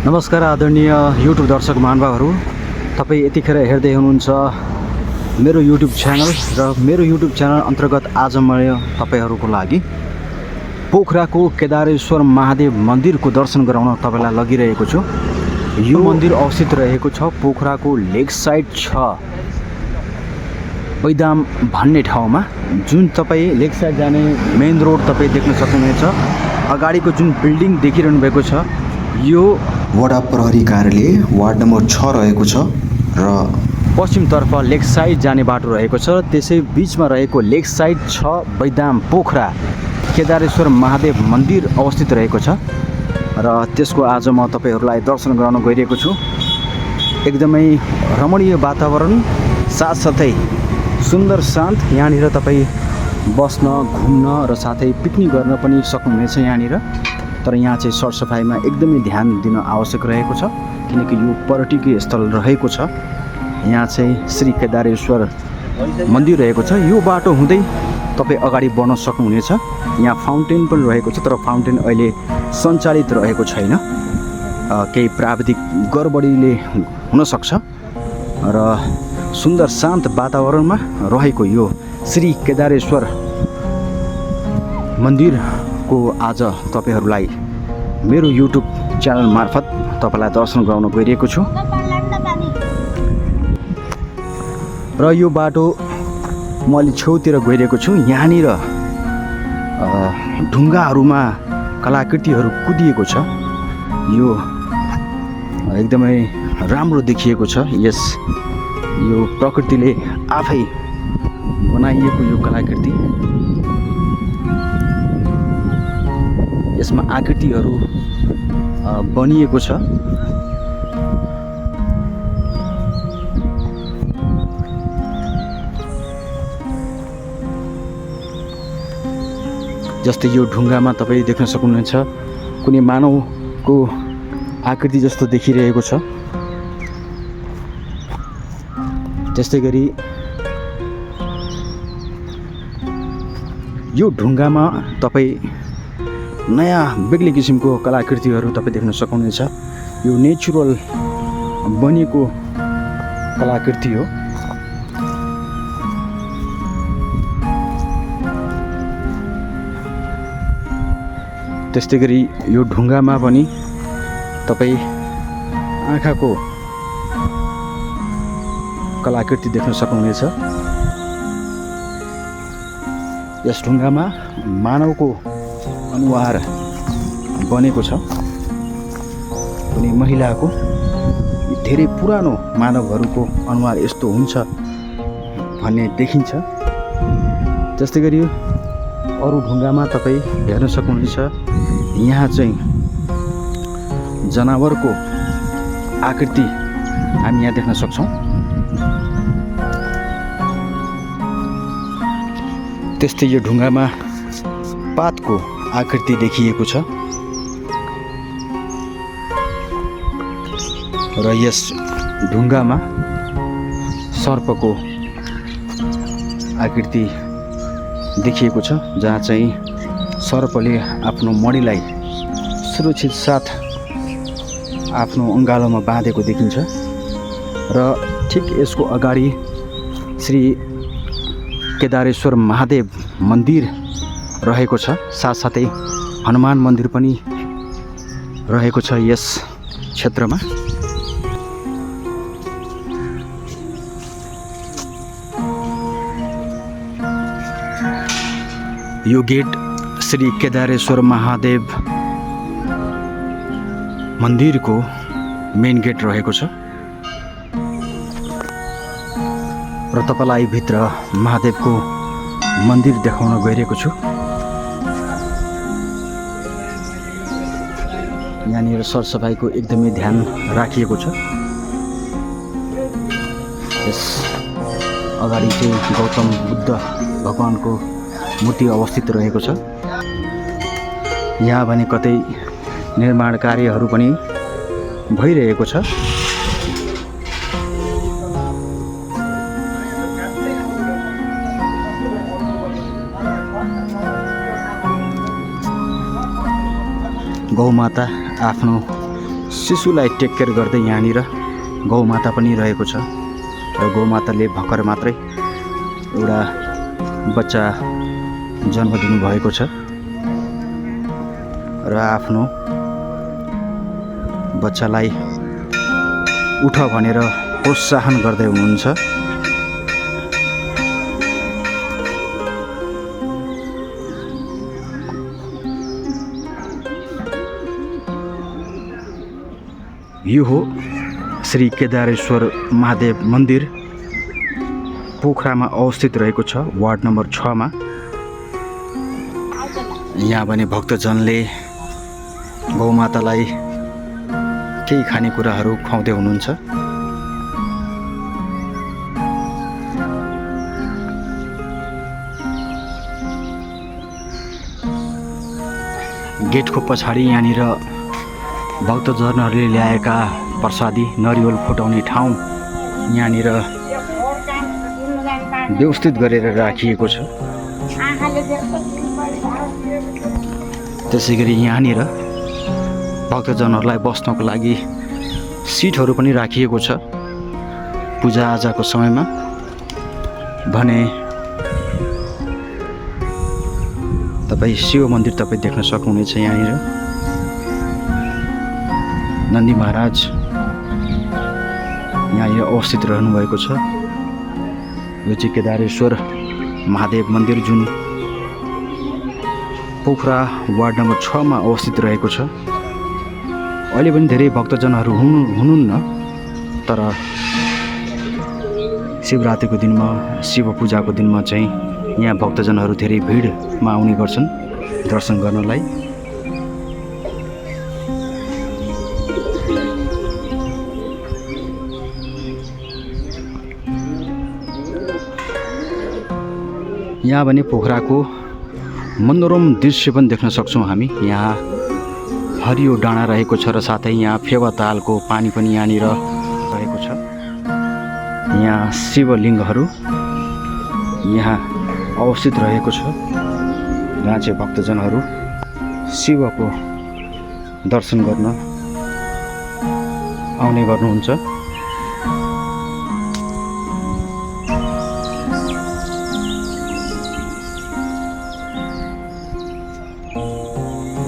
नमस्कार आदरणीय युट्युब दर्शक महानुभावहरू, तपाईँ यतिखेर हेर्दै हुनुहुन्छ मेरो युट्युब च्यानल र मेरो युट्युब च्यानल अन्तर्गत आज म तपाईहरूको लागि पोखराको केदारेश्वर महादेव मन्दिरको दर्शन गराउन तपाईलाई लगिरहेको छु। यो मन्दिर अवस्थित रहेको छ पोखराको लेक साइड छ बैदाम भन्ने ठाउँमा, जुन तपाईँ लेक साइड जाने मेन रोड तपाईँ देख्न सक्नुहुनेछ। अगाडिको जुन बिल्डिङ देखिरहनु भएको छ यो वडा प्रहरी कार्यालय वार्ड नम्बर 6 रहेको छ र पश्चिमतर्फ लेक साइड जाने बाटो रहेको छ। त्यसै बिचमा रहेको लेक साइड छ बैदाम पोखरा केदारेश्वर महादेव मन्दिर अवस्थित रहेको छ र त्यसको आज म तपाईहरूलाई दर्शन गराउन गइरहेको छु। एकदमै रमणीय वातावरण साथसाथै सुन्दर शान्त, यहाँनिर तपाईँ बस्न घुम्न र साथै पिकनिक गर्न पनि सक्नुहुनेछ यहाँनिर। तर यहाँ चाहिँ सरसफाइमा एकदमै ध्यान दिन आवश्यक रहेको छ, किनकि यो पर्यटकीय स्थल रहेको छ। यहाँ चाहिँ श्री केदारेश्वर मन्दिर रहेको छ। यो बाटो हुँदै तपाईँ अगाडि बढ्न सक्नुहुनेछ। यहाँ फाउन्टेन पनि रहेको छ, तर फाउन्टेन अहिले सञ्चालित रहेको छैन, केही प्राविधिक गडबडीले हुनसक्छ। र सुन्दर शान्त वातावरणमा रहेको यो श्री केदारेश्वर मन्दिरको आज तपाईहरूलाई मेरो युट्युब च्यानल मार्फत तपाईलाई दर्शन गराउन गइरहेको छु। र यो बाटो म अलि छेउतिर गइरहेको छु। यहाँनिर ढुङ्गाहरूमा कलाकृतिहरू कुदिएको छ। यो एकदमै राम्रो देखिएको छ। यो प्रकृतिले आफै बनाइएको यो कलाकृति, यसमा आकृतिहरू बनिएको छ। जस्तै यो ढुङ्गामा तपाईँ देख्न सक्नुहुनेछ कुनै मानवको आकृति जस्तो देखिरहेको छ। त्यस्तै गरी यो ढुङ्गामा तपाईँ नयाँ बेग्लै किसिमको कलाकृतिहरू तपाईँ देख्न सक्नुहुनेछ। यो नेचुरल बनिएको कलाकृति हो। त्यस्तै गरी यो ढुङ्गामा पनि तपाईँ आँखाको कलाकृति देख्न सक्नुहुनेछ। यस ढुङ्गामा मानवको अनुहार बनेको छ, कुनै महिलाको। धेरै पुरानो मानवहरूको अनुहार यस्तो हुन्छ भन्ने देखिन्छ। त्यस्तै गरी अरू ढुङ्गामा तपाईँ हेर्न सक्नुहुनेछ, यहाँ चाहिँ जनावरको आकृति हामी यहाँ देख्न सक्छौँ। त्यस्तै यो ढुङ्गामा पातको आकृति देखिएको छ र यस ढुङ्गामा सर्पको आकृति देखिएको छ, जहाँ चाहिँ सर्पले आफ्नो मणिलाई सुरक्षित साथ आफ्नो अङ्गालोमा बाँधेको देखिन्छ। र ठिक यसको अगाडि श्री केदारेश्वर महादेव मन्दिर रहेको छ, साथसाथै हनुमान मन्दिर पनि रहेको छ यस क्षेत्रमा। यो गेट श्री केदारेश्वर महादेव मन्दिरको मेन गेट रहेको छ र तपाईलाई भित्र महादेवको मन्दिर देखाउन गइरहेको छु। यहाँनिर सरसफाइको एकदमै ध्यान राखिएको छ। यस अगाडि चाहिँ गौतम बुद्ध भगवानको मूर्ति अवस्थित रहेको छ। यहाँ भने कतै निर्माण कार्यहरू पनि भइरहेको छ। गौमाता आफ्नो शिशुलाई टेक केयर गर्दै यहाँनिर गौमाता पनि रहेको छ र गौमाताले भर्खर मात्रै एउटा बच्चा जन्म दिनुभएको छ र आफ्नो बच्चालाई उठ भनेर प्रोत्साहन गर्दै हुनुहुन्छ। यो हो श्री केदारेश्वर महादेव मन्दिर, पोखरामा अवस्थित रहेको छ, वार्ड नम्बर 6 मा। यहाँ भने भक्तजनले गौमातालाई केही खानेकुराहरू खुवाउँदै हुनुहुन्छ। गेटको पछाडि यहाँनिर भक्तजनहरूले ल्याएका प्रसादी नरिवल फुटाउने ठाउँ यहाँनिर व्यवस्थित गरेर राखिएको छ। त्यसै गरी यहाँनिर भक्तजनहरूलाई बस्नको लागि सिटहरू पनि राखिएको छ पूजाआजाको समयमा। भने तपाईँ शिव मन्दिर तपाईँ देख्न सक्नुहुनेछ। यहाँनिर नन्दी महाराज यहाँनिर अवस्थित रहनुभएको छ। यो चाहिँ केदारेश्वर महादेव मन्दिर जुन पोखरा वार्ड नम्बर 6 मा अवस्थित रहेको छ। अहिले पनि धेरै भक्तजनहरू हुनुहुन्न, तर शिवरात्रिको दिनमा, शिव पूजाको दिनमा चाहिँ यहाँ भक्तजनहरू धेरै भिडमा आउने गर्छन् दर्शन गर्नलाई। यहाँ भने पोखराको मनोरम दृश्य पनि देख्न सक्छौँ हामी। यहाँ हरियो डाँडा रहेको छ र साथै यहाँ फेवातालको पानी पनि यहाँनिर रहेको छ। यहाँ शिवलिङ्गहरू यहाँ अवस्थित रहेको छ, जहाँ चाहिँ भक्तजनहरू शिवको दर्शन गर्न आउने गर्नुहुन्छ।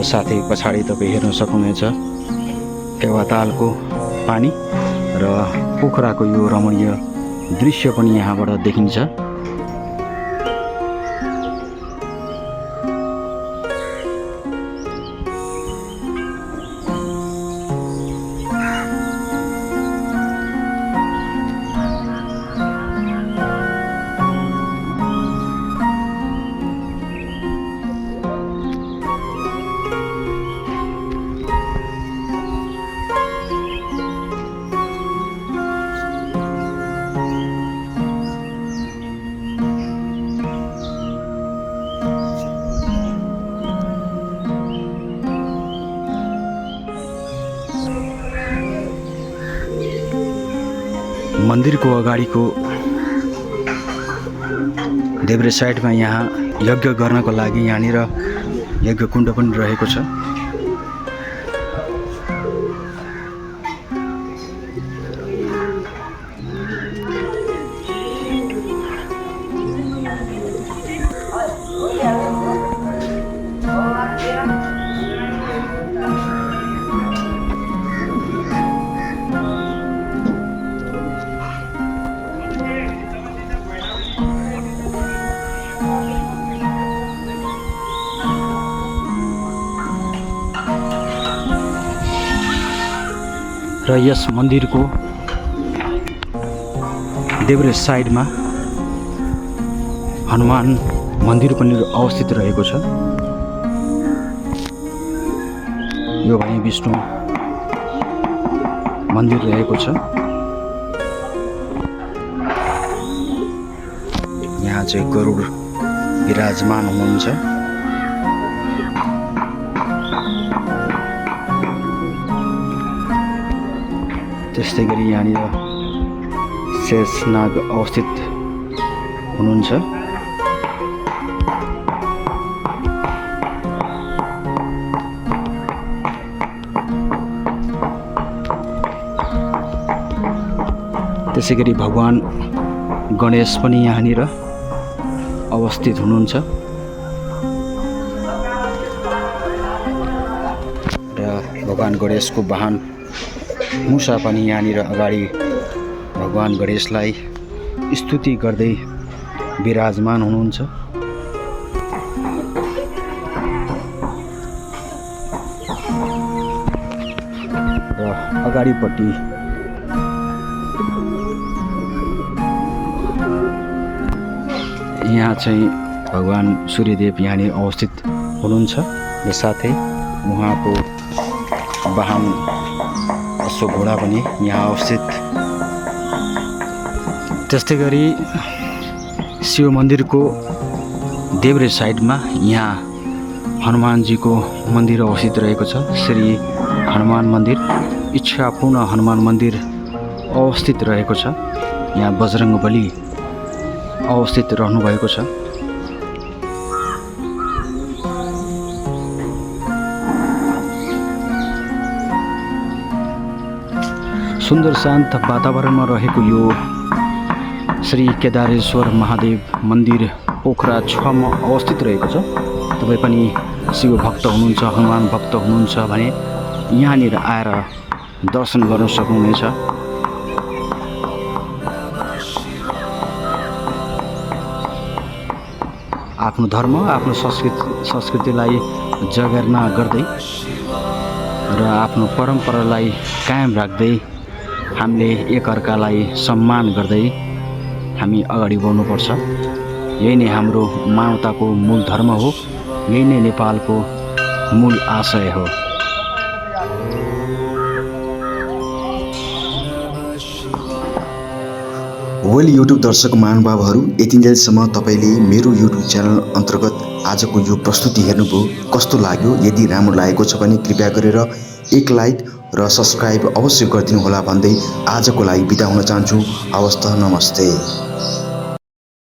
साथै पछाडि तपाईँ हेर्न सक्नुहुनेछ फेवातालको पानी र पोखराको यो रमणीय दृश्य पनि यहाँबाट देखिन्छ। मन्दिरको अगाडिको देब्रे साइडमा यहाँ यज्ञ गर्नको लागि यहाँनिर यज्ञ कुण्ड पनि रहेको छ। र यस मन्दिरको देब्रे साइडमा हनुमान मन्दिर पनि अवस्थित रहेको छ। यो भने विष्णु मन्दिर रहेको छ। यहाँ चाहिँ गरुड विराजमान हुनुहुन्छ। त्यस्तै गरी यहाँनिर शेषनाग अवस्थित हुनुहुन्छ। त्यसै गरी भगवान गणेश पनि यहाँनिर अवस्थित हुनुहुन्छ र भगवान गणेशको वाहन मुसा पनि यहाँनिर अगाडि भगवान गणेशलाई स्तुति गर्दै विराजमान हुनुहुन्छ। र अगाडिपट्टि यहाँ चाहिँ भगवान सूर्यदेव यहाँनिर अवस्थित हुनुहुन्छ र साथै उहाँको वाहन अश्व घोडा पनि यहाँ अवस्थित। त्यस्तै गरी शिव मन्दिरको देब्रे साइडमा यहाँ हनुमानजीको मन्दिर अवस्थित रहेको छ। श्री हनुमान मन्दिर, इच्छापूर्ण हनुमान मन्दिर अवस्थित रहेको छ। यहाँ बजरङ्गबली अवस्थित रहनुभएको छ। सुन्दर शान्त वातावरणमा रहेको यो श्री केदारेश्वर महादेव मन्दिर पोखरा 6 मा अवस्थित रहेको छ। तपाईँ पनि शिव भक्त हुनुहुन्छ, हनुमान भक्त हुनुहुन्छ भने यहाँनिर आएर दर्शन गर्न सक्नुहुनेछ। आफ्नो धर्म, आफ्नो संस्कृतिलाई जगेर्ना गर्दै र आफ्नो परम्परालाई कायम राख्दै हामीले एकअर्कालाई सम्मान गर्दै हामी अगाडि बढ्नुपर्छ। यही नै हाम्रो मानवताको मूल धर्म हो, यही नै नेपालको मूल आशय हो। वेल युट्युब दर्शक महानुभावहरू, यतिन्जेलसम्म तपाईँले मेरो युट्युब च्यानल अन्तर्गत आजको यो प्रस्तुति हेर्नुभयो। कस्तो लाग्यो? यदि राम्रो लागेको छ भने कृपया गरेर एक लाइक र सब्सक्राइब अवश्य गरिदिनु होला भन्दै आजको लागि बिदा हुन चाहन्छु। हवस् त, नमस्ते।